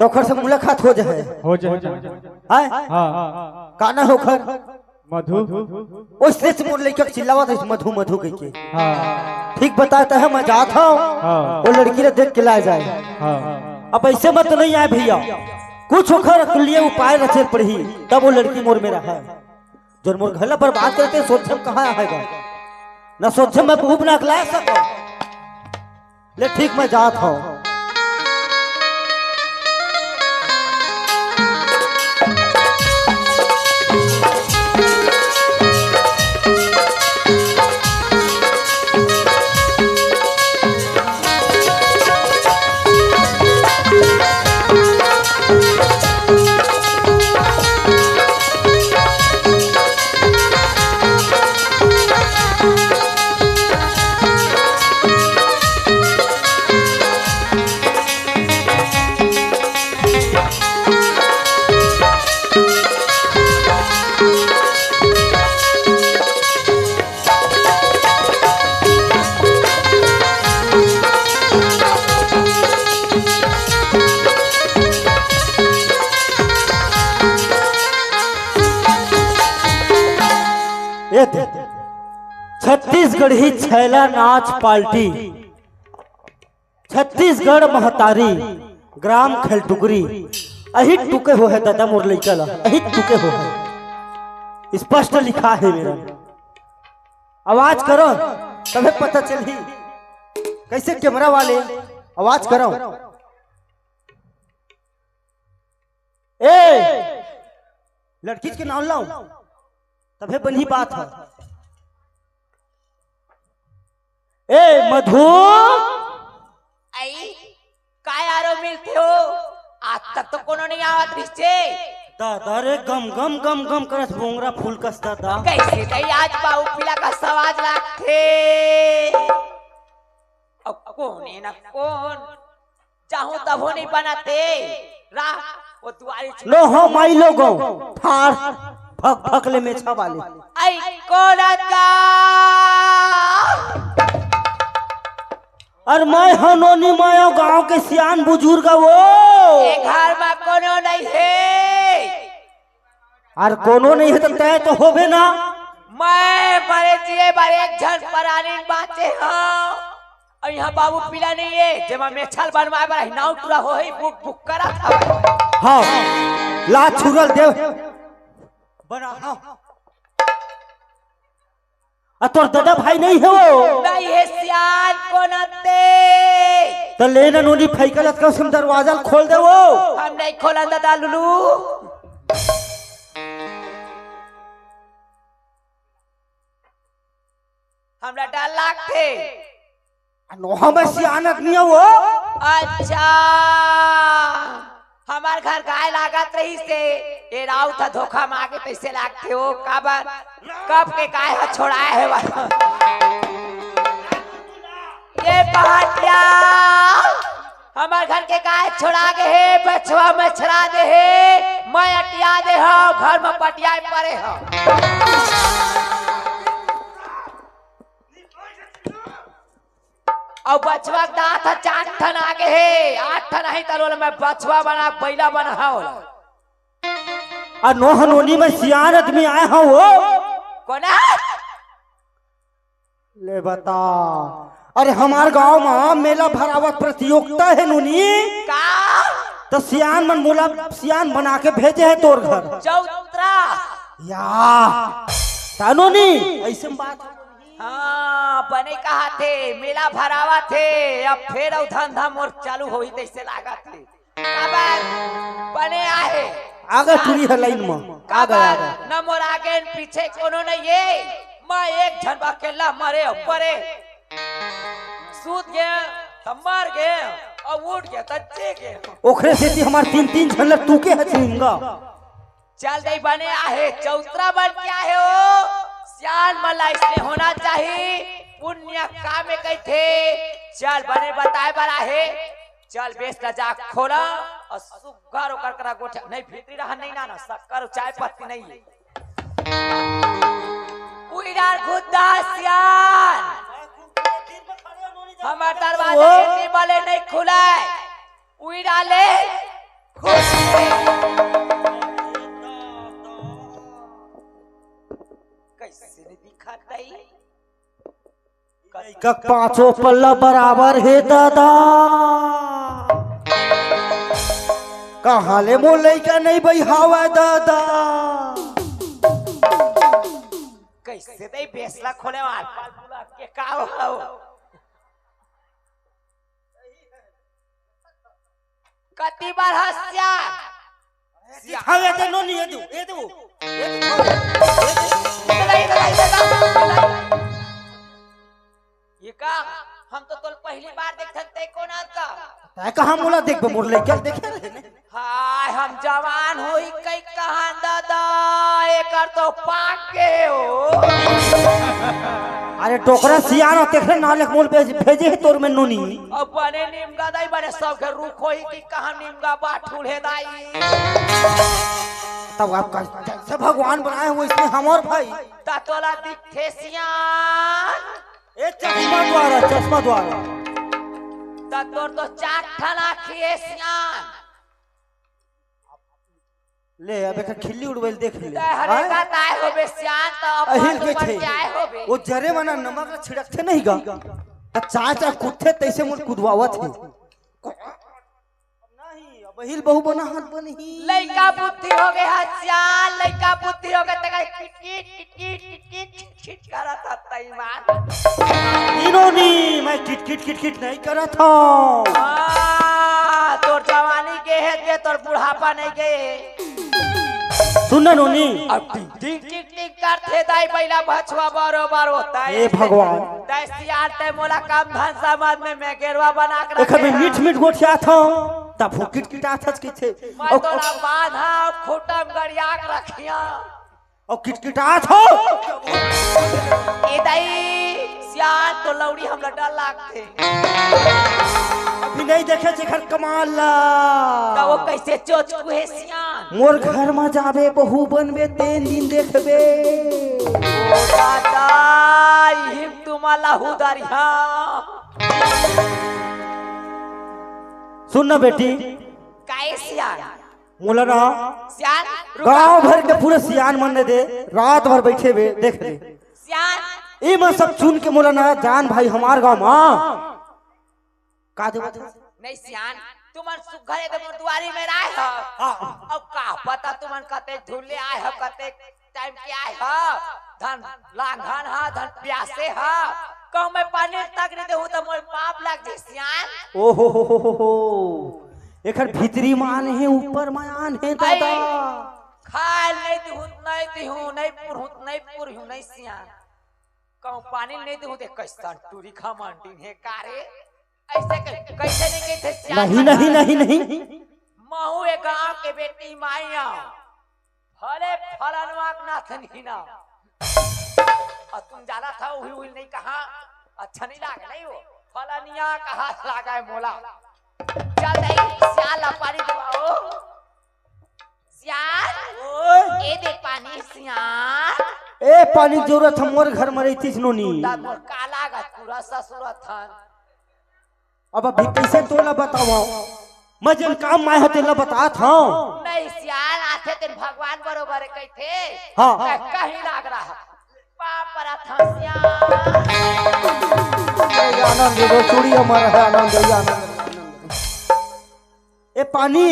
तो ओखर से मुलाकात हो जाए। हो जाए। हैं? हाँ। का ना ओखर? मधु। ओइसे से मोर लइका के चिल्लावत हे मधु मधु कह के। हाँ। ठीक बताता है, मैं जात हूँ। हाँ। वो लड़की ला देख के लाए जाए। हाँ। अब ऐसे मत नहीं आए भैया, कुछ ओखर के लिए उपाय रचे पड़ही, तब वो लड़की मोर मेर है। जोन मोर घर ला बर्बाद करते सोचे कहाँ आएगा, ना सोचे मैं पूप ना अकला सको। ले ठीक मैं जात हूँ। ए दे, छत्तीसगढ़ी छैला नाच पार्टी, छत्तीसगढ़ महतारी, ग्राम खलटुकरी। अही टुके हो है दादा मोर लइका ला, अही टुके हो है। स्पष्ट लिखा है मेरा। आवाज करो, तबे पता चलही। कैसे कैमरा वाले, आवाज करो। ए, लड़की के नाम लाओ, तबे बनही बात है। ए मधु। आई, का यारो मिलथे हो? आज तक तो कोनो नहीं आवत रिहिसे। दादा रे, गम गम गम गम करत बोंगरा फूल कस दादा। कैसे तई आज बाऊ पीला का सवाद लागथे? अब कोने न कोन जाहूं तभो नहीं बनाते। रा, वो दुआरी छू- लो हो माई लोगो, ठार भक भक ले मेछा वाले। आई कोन का? अरे मैं हनोनी माया गांव के सियान बुजुर्ग वो। ये घर में कोनो नहीं है। अरे कोनो नहीं है तो तय तो होबे ना। मैं मरे जिए बर एक झन परानी बाँचे हँव। अउ इहाँ बाबू पीला नहीं है, जेमा मेछल बनवाए बर हिनाऊ टूरा होही, बुक बुक करत हवय। हाँ। ला छुरल देव। बना, हाँ। आ तोर दादा भाई नहीं हे वो? नहीं हे सियान, कोन आते? त ले ना नोनी, फैकल अतका सुंदर दरवाजा ल खोल दे वो। हम नहीं खोलन दादा लुलू। हमला डर लागथे। आ नोहा में सियान आदमी हे वो। अच्छा, हमार घर गाय लागत रहिस हे, ए राउत ह धोखा मांगे तइसे लागथे वो। काबर? कब के गाय ह छोड़ाए हे वाला। ये पहाटिया, हमार घर के गाय छोड़ा गे हे, बछवा मछरा दे हे, मैं अटिया दे हव, घर में पटियाए परे हव। अउ बछवा के दांत ह चार ठन आगे हे, आठ ठन आही त ओला मैं बछवा बना, बइला बना हव। आ नोहा नोनी में सियान आदमी आए हव वो। कोन हे? ले बता, अरे हमार गांव में मेला भरावत प्रतियोगिता हे नोनी। का? त सियान मन मोला सियान बना के भेजे हे तोर घर। चौतरा। या, त नोनी, अइसे में बात। हाँ, बने कहाथे, मेला भरावत हे, अब फेर अउ धंधा मोर चालू होही तइसे लागत हे। काबर? बने आहे। आगे टुरी हे लाइन में। आगे, काबर? आगे। न मोर आगे न पीछे कोनो नहीं हे। मैं एक झन अकेला मरे ऊपरे। सूत गे, त मर गे, अउ उठ गे, त जी गे। ओखरे सेती हमार तीन तीन झन ल तू के हच हिंगा। चल दई बने आहे, चौतरा बन के आहे ओ। सियान मन ला अइसने होना चाही। पुण्य काम में कहिथे। चल बने बताए बर आहे। चल बेस ला जा खोला अउ सुग्घर ओकर करा गोठा। नहीं, भीतरी रहन नहीं ना, ना, शक्कर अउ चाय पत्ती नहीं हे। उइरार घुद्दा सियान। हमार दरवाजा वो एती बले नहीं खुलाय। उइरार ले खुद ले। कइसे नहीं दिखत हे? लइका पांचों पल्ला बराबर हे दादा। कहां ले मोर लइका नहीं बइहावय दादा। कइसे दई बेसला खोले वाला पाल बुला के का हो? कति बार हंसिया? हाँ, ये दे, नोनी, ये दे, ये दे वो। ये दे, ये दे। ये का? हम तो तोल पहली बार देखथन, ते कोन आत का? तै कहाँ मोला देखबे, मोर लइका ल देखे रहे ने। हाय, हम जवान होई कई कहान दादा, एकर तो पाक गे हो। अरे डोकरा सियान हो, तेखरे नाले मोल भेज-, भेजे हे तोर में नोनी। अब बने निमगा दाई, बने सब घर रुख होई कि कहाँ निमगा बाठुल हे दाई। तब आप कह-, जैसे भगवान बनाए हो, इसमें हम और भाई। ता तोला दिखे सियान। ए चश्मा द्वारा, चश्मा द्वारा। ता तोर तो चार ठन आँखी हे सियान। ले, अब एक खिल्ली उड़वइल देख ले। तै हरे हाँ? का ताय होबे सियान, त अपन अहिल के ऊपर छे। के आय होबे। वो जरे मना नमक ल छिड़कथे नहीं गा। त चाय चाय कुदथे तैसे मोर कुदवावत हे। नहीं, अब अहिल बहू बना हाथ बनही। लइका बुद्धि हो गे हा सियान, लइका बुद्धि हो गे त कहे किटकिट, किटकिट, किटकिट, किटकिट करत हा तैमान। इनोनी, मैं किटकिट, किटकिट नहीं करत हूँ। हाँ, तोर जवानी गे हे, गे तोर बुढ़ापा नहीं गे हे। सुन ना नोनी। अब टिक टिक टिक टिक करथे दाई बइला बछवा बरोबर होता हे। हे भगवान। तै सियान तै मोला कम धन समझ में मैं गेरवा बना के एखर में रखे मीठ मीठ गोठियात हूँ, तब वो किटकिटात हस किथे। मैं अउ तोला बांधा खूटा म गड़िया के रखिया। अउ किटकिटात हस। ए दाई, सियान तो लौड़ी हमला डर लागथे। अभी नहीं देखे जेखर कमाल ला। त वो कैसे चोचकू हे सियान? मोर घर म जाबे, बहू बनबे, तेन दिन देखबे। ओ दादा, इहिम तुमला हुदरिहा। सुन ना बेटी। काय सियान? मोला ना सियान, रुका। गांव भर के पूरे सियान मन ने दे, रात भर बैठे बे, देख ले। सियान। ए मन सब चुन के मोला ना जान भाई हमार गांव मा। का देवत हे? नहीं सियान, तुमन सुघर एदे मोर दुआरी में आए ह। हाँ। अब का पता तुमन कते धुल्ले आए ह, कते टाइम के आए ह, धन लांघन ह, धन प्यासे ह। कहूँ मैं पानी तक नहीं देहूँ त मोर पाप लग जाए सियान। ओहो हो हो हो हो। एकर भीतरी मान हे, ऊपर मान हे दादा। खाए नहीं दिहूँ, नहीं दिहूँ, नहीं पुरहूँ, नहीं पुरहूँ, नहीं सियान। कहूँ पानी नहीं देहूँ ते कैसन टूरी खा मांडिन हे का रे? ऐसे कै-, कैसे नहीं कहते सियान नहीं, नहीं, नहीं, नहीं। महू ए गांव के बेटी माई आंव। भले फलनवा के नाथ नहीं ना। और तुम जाना था वही, वही नहीं कहा, अच्छा नहीं लागे नहीं वो। फलनिया कहा लागा है मोला। चल नहीं, सियान ला पानी देवाओ। सियान, ओए। ए दे पानी सियान। ए पानी जरूरत हम मोर घर में रहतीस नोनी। तब मोर का लागत पूरा ससुरत हन। अब अभी कैसे तोला बताओ? मैं जन काम माय ह तेला बतात हूँ। नहीं सियान आथे तेन भगवान बरोबर कहिथे। हाँ। कहीं लाग रहा। पाप पर था सियान। ए आनंद रे, चूड़ी हमारा है आनंद, ए आनंद। ए पानी।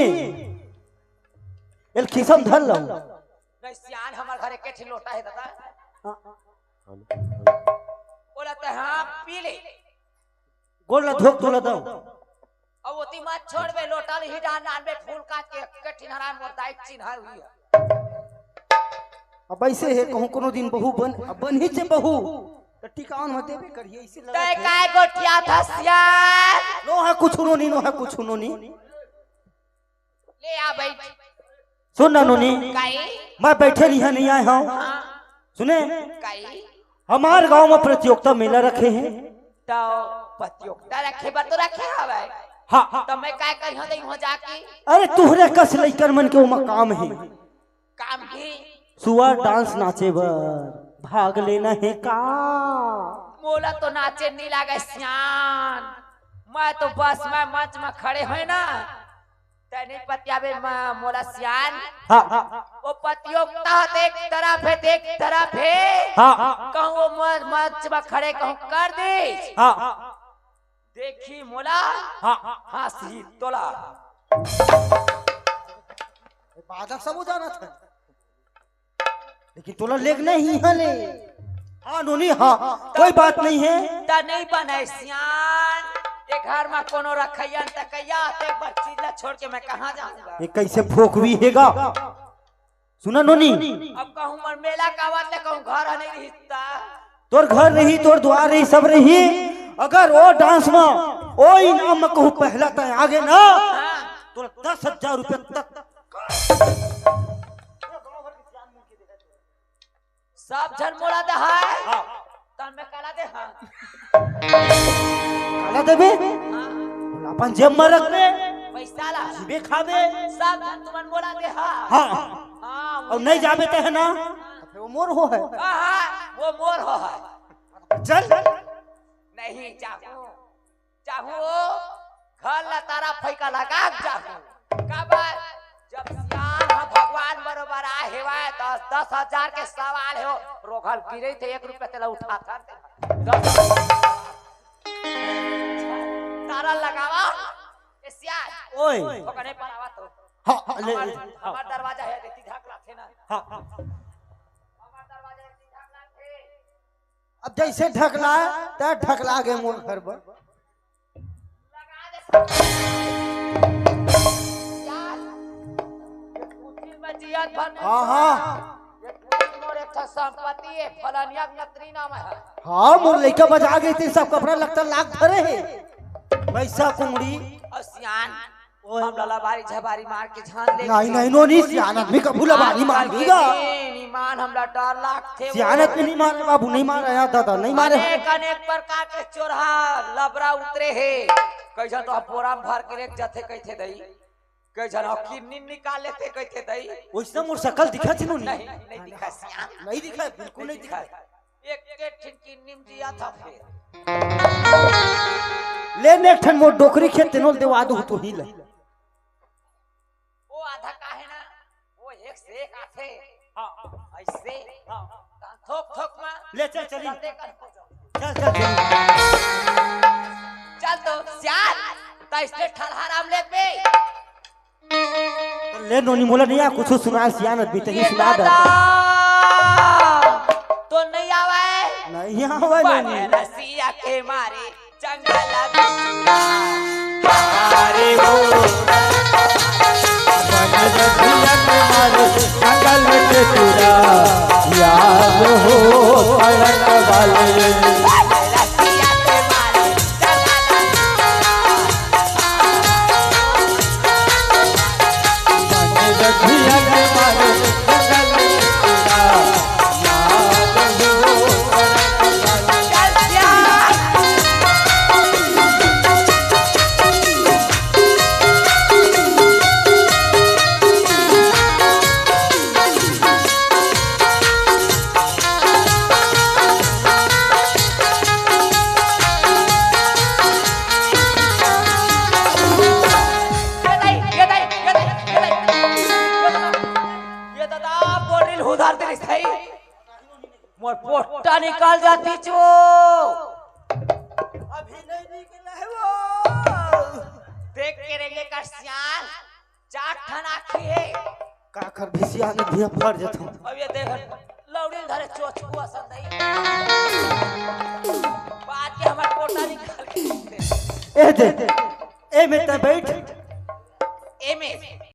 एल खिसम धर लहू। नहीं सियान, हमर घर एके ठे लोटा हे दादा। हाँ। बोला ते हाँ, पी ले। गोड़ ला धोक तोला दो। अब ओती मत छोड़बे, लोटा ल ही डाल नानबे फूल काट के, एके ठिन हराम मोर दाई चिन्हा हुई है। अब ऐसे हे कहूँ कोनो दिन बहू बन, अब बन ही चे बहू। त टिकावन में देबे करिए, ऐसे लगा तय काय गोठिया था सियान? नो है कुछ नोनी, नो है कुछ नोनी। ले आ बैठ। सुन ना नोनी, काई? मैं बैठे नहीं है, नहीं आए हूँ। हाँ। सुने, काई? हमार गांव में प्रतियोगिता मेला रखे हैं। तो प्रतियोगिता रखे बर तो रखे हवे। हाँ। तो मैं काय करिहूँ तो इहाँ जाके? अरे तुहरे कस लइकन मन के ओमा काम है। काम ही? सुअर डांस नाचे बर भाग लेना है का? मोला तो नाचे नहीं लागे सियान। मैं तो बस मैं मंच में खड़े होए ना, तै नहीं पतियाबे म-, मोला सियान। हाँ, हाँ। वो प्रतियोगिता देख तरफ है, देख तरफ है। हाँ, हाँ। कहूँ वो म-, मंच में खड़े कहूँ कर दे। हाँ, हाँ। देखी मोला। हाँ, हाँ। हाँसी तोला। बाधक सब हो जाना था। लेकिन तोला लेग नहीं है ले। हाँ नोनी, हाँ, कोई बात नहीं है। त नहीं बने सियान, ये घर में कोनो रखैया न तकैया, तो एक बार चीज ला छोड़ के मैं कहाँ जाऊंगा? ये कैसे फोकवी हेगा? सुना नोनी। अब कहूँ मन मेला का बात ले कहूँ घर नहीं रहता। तोर घर रही, तोर द्वार रही, सब रही। अगर ओ डांस में, ओ इनाम में कहूँ पहला तय आगे ना, हाँ। तो दस हजार रुपये तक। सब झन मोला दे है। हाँ। तन में काला दे हाँ। काला देबे? हाँ। अपन जेब में रख दे। पैसा ला। जीबे खाबे। सब झन तुमन मोला दे हाँ। हाँ। हाँ, और नहीं जाबे ते है ना? वो मोर हो है। हाँ, हाँ, वो मोर हो है। चल। नहीं जाबो। चाहूँ ओ घर ला तारा फैका लगा के चाहूँ। काबर जब सियान ह भगवान बरोबर आ हेवय, दस, दस हजार के सवाल हे, रोघल गिरे थे एक रुपया तेला उठा कर दे। दस हजार। तारा लगावा, ए सियान। ओए। ओकने पर आवा तो। हाँ, ले, हमार, ले, हाँ। हमार दरवाजा है, देखी झाक लाथे ना। हाँ, हाँ। हमार दरवाजा है, देखी झाक लाथे। अब जैसे ढकला, त ढकला गे मोर घर बर। हाँ, हाँ। ये मोर एक ठो संपत्ति है, फलानिया के नतरी नाम है। हाँ, मोर लइका बजा गए थे, सब कपड़ा लत्ता लाग धरे है। पैसा कुंगड़ी। और सियान, ओए। हम ललाबारी झबारी मार के झान ले नहीं, के नहीं, नोनी, सियान आदमी कभू लबारी आजकल मार के दीगा। दिन ईमान हमला डर लागथे। सियान आदमी नहीं मारे बाबू, नहीं मारे यार दादा, नहीं मारे। अनेक, अनेक प्रकार के चोरहा लबरा उतरे हे। कैसा तो बोरा में भर के लेके जाथे, कैथे दई। कैसा ना किन्नी निकाल लेथे, कैथे दई। वैसे मोर शकल दिखा छी नोनी? नहीं, नहीं दिखा सियान। नहीं दिखा, बिल्कुल नहीं दिखा। एक, एक ठिन किन्नी में जिया था फिर। ले ने एक ठन मोर डोकरी खेत तेनोल देवा दू तू ही ले। वो आधा काहे ना, वो एक से एक आथे। हाँ। ऐसे। हाँ। थोक थोक में। ले चल चली। चलते कर हो जाओ। चल, चल, चल। चल तो सियान, त तइसने ठलहा राम लेगबे। ले नोनी, मोला नइ आ कुछु सुनाय, सियान आदमी, तहीं सुना दे। तो नइ आवय। नइ आवय नोनी। बने रसिया के मारे जंगल बिचुरा। अरे हो, बने रसिया के मारे जंगल बिचुरा, याद हो सड़क वाले। बने रसिया के मारे जंगल बिचुरा। ये दाई, ये दाई, ये दाई, ये दाई। ये दादा, बोरिल उधार दे रही थई। मोर पोट्टा निकल जाती चो। अभी नहीं निकला है वो। देख के रेंगे का सियान, चार ठन आँखी हे। काकर भी सियान भुइयां फर जथों। अब ये देख, लौड़ी धरे चोचकू असन दई। बाद के हमर पोट्टा निकाल के। ए दे, ए में त बैठ।